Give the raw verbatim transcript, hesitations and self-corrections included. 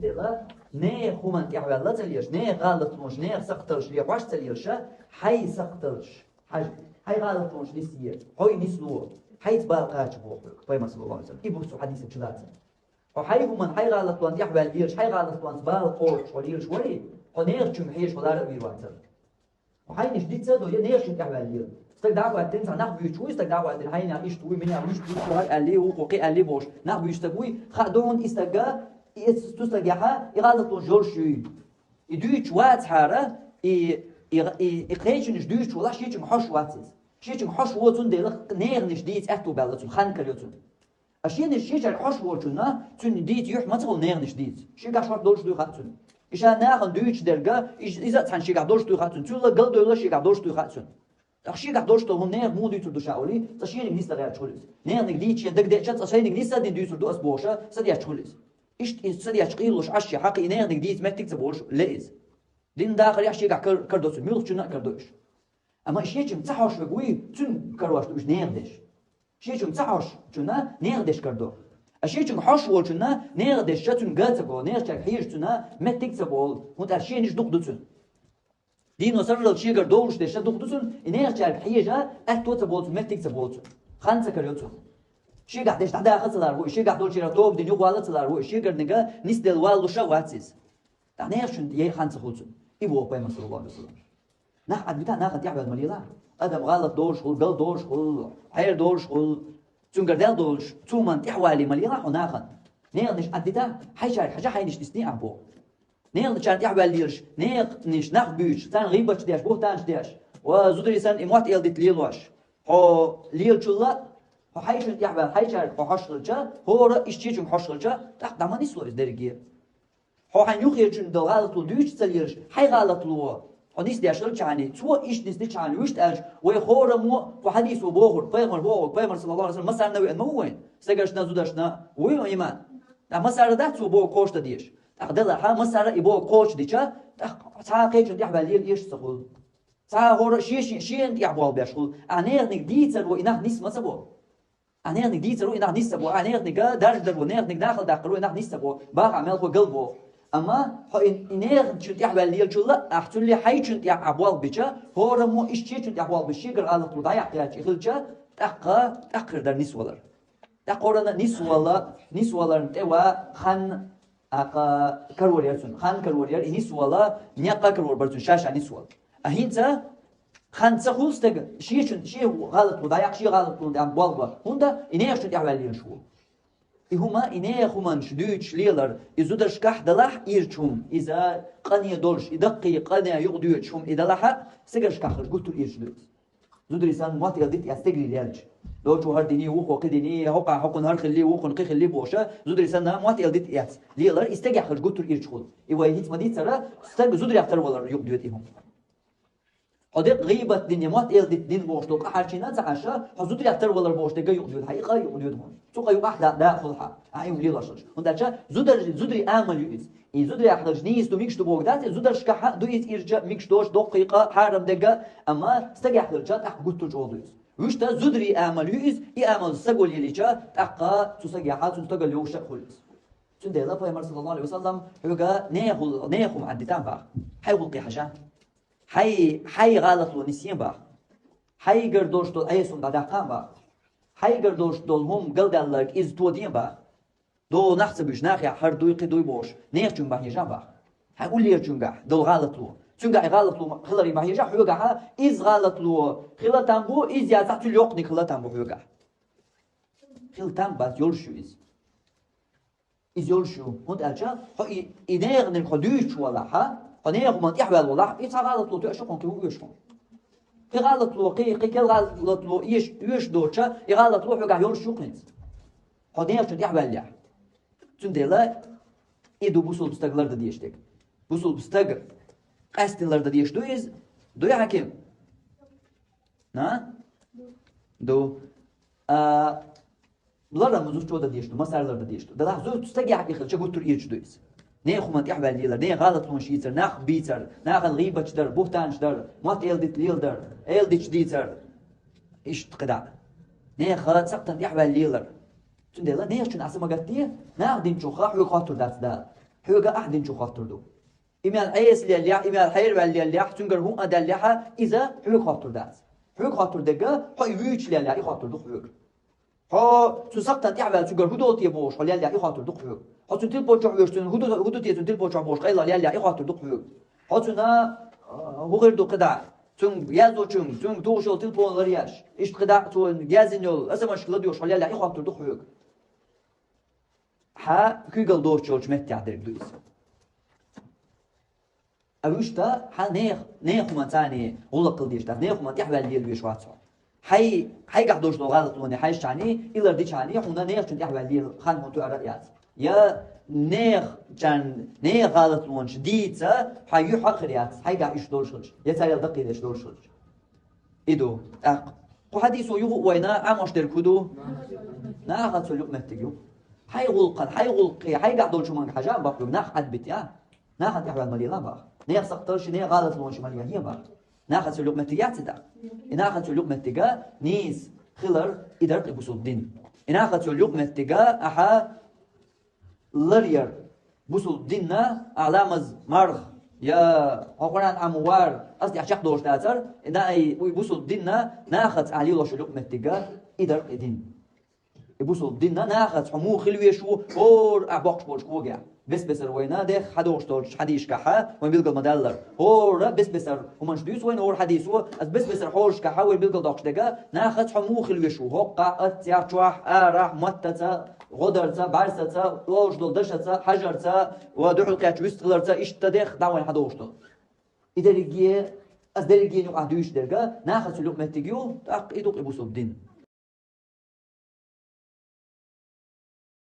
Дела, нехан хӀуманна тӀехьаваьлла ца лелаш, нехан гӀалатлонаш, нехан сакхталш лехаш ца лелаш, хьай сакхталш, хьажа, хьай гӀалатлонаш нисъе, хьо и нисло, хьайца бала кхача боху хьоьга, пайхамар саллаллаху алейхи ва саллям. И бу цу хьадисах чулацар. Хьо хьай хӀуманна, хьай гӀалатлонна тӀехьаваьлла лелаш, хьай гӀалатлонца бала кхочуш хьо лелаш варий, хьо нехачуьнга хьежа хьо лара а вийр вацар. Хьайнаш дица а до, я нехачун тӀехьаваьлла лела. Стаг дӀахӀоттийна, цхьа нах буьйцуш вуй, стаг дӀахӀоттийна, хьайна иштта вуй, мина иштта вуй, хӀара аьлли, вукхо кхин аьлли бохуш. Нах буьйцуш стаг вуй, хаа ду хьуна и стага, и эцу стагехьа, и гӀалатлонаш йолуш юй. И дуьйцуш вацахьара, и, и, и, и кхечунаш дуьйцуш валахь, шечунга хьош вац иза. Шечунга хьош воцун дела, неханаш дийца аьтту баьлла цунна, хан карайо цунна. А шена шечаьрга хьош волчунна, цуьнан дийца юьхь ма ца хуьлу неханаш дийца. Шегахь шорта долуш дуй хаьа цунна. И ша нахана дуьйцуш дерга, иза, иза а цхьана шегахь долуш дуй хаьа цунна. Цуьнан гал дойла шегахь долуш дуй хаьа цунна. ТӀаккха шегахь долуш долу хӀума нехан муха дуьйцур ду ша олий, цкъа шениг нисса гӀерташ хуьлу иза. Неханиг дийца шен дагадеъча, цкъа шайниг нисса а дина дуьйцур ду ас бохуша, са детташ хуьлу иза. Иштта иза са детташ къийлалуш Ӏаш шен хьакхи и неханиг дийца меттиг ца болуш ле иза. Дин дахарехь шегахь кар-, карадо цунна, муьлххачунна а карадо уьш. Амма и шечунга ца хьош верг вуй, цуьнга карош ду уьш нехан деш. Шечунга ца хьош чунна нехан деш карадо. А шечунга хьош волчунна нехан дешча цуьнан га ца го, нехачаьрга хьежа цунна меттиг ца болу, хӀунда аьлча шенаш дукха ду цуьнан. Дийно сарралц шегара довлуш дешча дукха ду цуьнан, и нехачаьрга хьежа аьтто ца болу цуьнан, меттиг ца болу цуьнан. Хан ца карайо цунна. Шегахь деш дӀадаха ца лара ву, шегахь долчеран тоба дина юхавала ца лара ву, шегара нигга нисделла валлуша а вац иза. ТӀаккха нехачун яй хан ца хуьлу цунна. И боху пайхамар саллаллаху алейхи ва саллям. Нах Ӏадбита, нахана тӀехьаваьлла ма лела. Адам гӀалат долуш хуьлу, гал долуш хуьлу, хьер долуш хуьлу. Цуьнгара дел долуш, цу хӀуманна тӀехьавалий ма лела хьо нахана. Неханаш Ӏаддита, хьайчаьрга хьажа, хьайнаш дисний ахь боху. Нехачарна тӀехьаваьлла лелаш, неханаш нах буьйцуш, царна гӀийбаташ деш, бухтанаш деш, ва зударий санна и мотт эладита лелош. Хьо лелачул а, хьо хьайчунна тӀехьаваьлла, хьайчаьрга хьо хьош хилча, хӀора а иштта шечунга хьош хилча, тӀаккха дӀа ма нисло иза дерриге. Хьо хьайна юххерчунна долу гӀалатло дуьйцуш ца лелаш, хьайн гӀалатло хьо нисдеш хилчахьана, цо иштта нисдичахьана, вуьшта аьлча, вай хӀораммо а кху хьадисо бохург, пайхамар бохург, пайхамар саллаллаху алейхи ва саллям, массарна а веана ма ву вайна, стагаршна а, зударшна а вуй иман. ТӀаккха массара дац цо бохург кхочушдан дезаш. ТӀаккха делахь а массара и бохург кхочушдича, тӀаккха цхьа а кхечунна тӀехьаваьлла лела эшаш ца хуьлу. Цхьа а хӀора а шен-шен, шена тӀехь болх беш хуьлу. Ахьа неханиг дийцаро и нах нисса ма ца бо. Ахьа неханиг дийцаро и нах нисса бо. Ахьа неханиг даржадаро, неханиг нахала даккхаро и нах нисса бо. Баха ахьа мелхо гал боху. Амма хьо и, и нехачун тӀехь ваьлла лелачул а, ахьа цулле хьайчун тӀехь ахьа болх бича, хӀораммо иштта шечун тӀехь болх бича, шегара гӀалатло дӀаяккха яьлча и хилча, тӀаккха, тӀаккха хир дара нисвалар. ТӀаккха хӀоранна нисвала, нисваларна тӀе ван хан, акха карор яра цунна. Хан карор яра, и нисвала, некъа карор бара цунна, ша-ша нисвала. А хӀинца хан ца хуьлу стага, шечун, шен гӀалатло дӀаяккха, шен гӀалатло дӀа болх бан. ХӀунда и нехачун тӀехь ваьлла лелаш ву. И хӀума, и нехан хӀуманаш дуьйцуш лелар, и зударшкахь далахь ирча хӀума, иза къане долуш, и даккхий къане юкъадоьдуш хӀума и далахь а, стагаршкахь хилча гуттар а ирча ду иза. Зударий санна мотт эладита эцна стегарий лелча. Долчо хӀара диний, вукхо кхин диний, хӀокхунна хӀара хилли, вукхунна кхин хилли бохуша, зударий санна мотт эладита эцна лелар, и стагехь хилча гуттар а ирча хуьлу. И вай хӀинца ма дийццара, стаг зударий тӀера валар юкъадоьду и хӀума. Хьо декъа гӀийбат дина, мотт эладита дина бохуш долу къа хьарчийна а ца Ӏаш, хьо зударий тӀера валар бохуш дерг а юкъадоьду хьан, и къа а юкъадоьду хьуна. Цу къа юкъахь да, да хуьлу хьан. Ахьа и хӀума лелош хилча. ХӀунда аьлча зудар-, зударий амал ю иза. И зударехь хилча нийса ду, мегаш ду бохург дац, и зударшкахь а ду иза ирча, мегаш доцуш, доккхий къа, хьарам дерг а, амма стагехь хилча тӀаккха гуттар а чӀогӀа ду иза. Вуьшта зударий амал ю иза, и амал стага лелийча, тӀаккха цу стагехь а, цуьнан стагал йовша а хуьлу иза. Цундела пайхамар саллаллаху алейхи ва саллям хьоьга нехул-, нехан хӀума Ӏаддитан баха. Хьайн гӀуллакхе хьажа. Хьай, хьайн гӀалатло нисъен баха. Хьайгара долуш долу Ӏеса хӀума дӀадаккхаан баха. Хьайгара долуш долу хӀума галдаьлларг иза тоден баха. ДогӀу нах ца буьйцуш, нахехь хӀара дуй, кхин дуй бохуш, нехачуьнга ма хьежа баха. Хьайн уллерачуьнгахь долу гӀалатло. Цуьнгахь и гӀалатло хиларе ма хьежа, хьоьгахь иза гӀалатло хила там бу, иза яцахь цуьнан йоккханиг хила там бу хьоьгахь. Хила там бац, йолуш ю иза. Иза йолуш ю. ХӀунда аьлча, хьо и, и неханиг хьо дуьйцуш валахь, хьо нехан хӀуманна тӀехь ваьлла валахь, и цхьа гӀалатло тоьуш ю хьуна, кхин хӀун оьшу хьуна. Кхин гӀалатло, кхин, кхин кхел гӀалатло оьш-, оьшуш доцуча, и гӀалатло хьоьгахь йолуш ю хӀинца. Хьо нехачун тӀехь ваьллехь. Цундела и ду бусулба стаг лардан дезаш дерг. Бусулба стаг къаьсттина лардан дезаш ду иза? Дуй, Хьаким? На? Ду. А, лардан зудчо дан дезаш ду, массара лардан дезаш ду. Делахь зудчо стагехь и хилча гуттар а ирча ду иза. Нехан хӀуманна тӀехь ваьлла лелар, нехан гӀалатлонаш йийцар, нах бийцар, нахана гӀийбаташ дар, бухтанаш дар, мотт эладита леладар, эладиташ дийцар. Иштта кхидӀа. Нехан сакхтана тӀехь ваьлла лелар. Цундела нехачун Ӏаса ма гатде, наха динчух хьоьга хоттур дац Дала. Хьоьга ахь динчух хоттур ду. И мел Ӏеса леллехь, и мел хьераваьлла леллехь, цуьнгара хӀуъа а даьллехь, иза хьоьга хоттур дац. Хьоьга хоттур дерг, хьо и вуьйцуш леллехь, и хоттур ду хьоьга. Хьо цу сакхтана тӀаьхьаваьлла цуьнгара хӀун долу те бохуш, хьо леллехь, и хоттур ду хьоьга. Хьо цуьнан тилпочохь воьжуш, цуьнан хӀун ду, хӀун ду те цуьнан тилпочохь бохуш, къайла леллехь, и хоттур ду хьоьга. Хьо цуьнан, а, хӀун хир ду кхидӀа, цуьнга яздечуьнга, цуьнга тухуш йолу тилпон ларъеш, иштта кхидӀа цо яздина йолу эс эм эс-шка ладоьгӀуш, хьо леллехь, и хоттур ду хьоьга. Хьан куьйгалла доцуш йолчу меттехь дерг ду иза. А вуьшта хьан нехан, нехан хӀуманца гӀуллакх хила дезаш дац, нехан хӀуманна тӀаьхьаваьлла лела везаш вац хьо. Хьай, хьайгахь долуш долу гӀалатлоне хьаьжчахьана, и лардичахьана, хьуна нехачунна тӀаьхьаваьлла лела хан хьуна тоьар а яц. Я нехачарна, нехан гӀалатлонаш дийца хьан юьхь а хир яц, хьайгахь уьш долуш хилча, я царел дакхийдеш долуш хилча. И ду, тӀаккха. Кху хьадисо юха а вайна Ӏамош дерг хӀун ду? Нахаца йолу юкъаметтиг ю. Хьай гӀуллакхана, хьай гӀуллакхе, хьайгахь долчу хӀуманга хьажа а боху, нах Ӏадбита, я? Нахана тӀаьхьаваьлла ма лела боху. Нехан сакхташ, нехан гӀалатлонаш ма лела боху. Нахаца йолу юкъаметтиг яц и тӀаккха. И нахаца йолу юкъаметтига нийса хилар, и дара кхин бусулба дин. И нахаца йолу юкъаметтига ахьа ларъяр, бусулба динна, ахьа ламаз, марха, я хьо Къуръан Ӏамо вар, ас тӀехь чекхдолуш дацар, и дай, уй бусулба динна, нахаца ахьа лелош йолу юкъаметтига, и дара и дин. И бусулба динна, нахаца хьо муха хила везаш ву, хӀора ахьа боккхуш болчу когехь. Бес-бесара вайна дех хьадогӀуш долчу хьадисашкахьа, вайн билгал ма-даллара. ХӀора бес-бесара хӀуманаш дуьйцу вайна хӀора хьадисо, ас бес-бесара хьожашкахьа вай билгал доккхуш дерг, нахаца хьо муха хила везаш ву, хӀоккхахь, аццехь, чохь, арахь, маттаца, гӀодарца, бӀаьрсаца, лоруш долу дашаца, хьажарца, ва дуьхьал кхеттачу вистхиларца, иштта дех дӀа вайна хьадогӀуш долу. И дерриге, ас дерригенан юкъахь дуьйцуш дерг, нахаца йолу юкъаметтиг ю, тӀаккха и ду-кх и бусулба дин.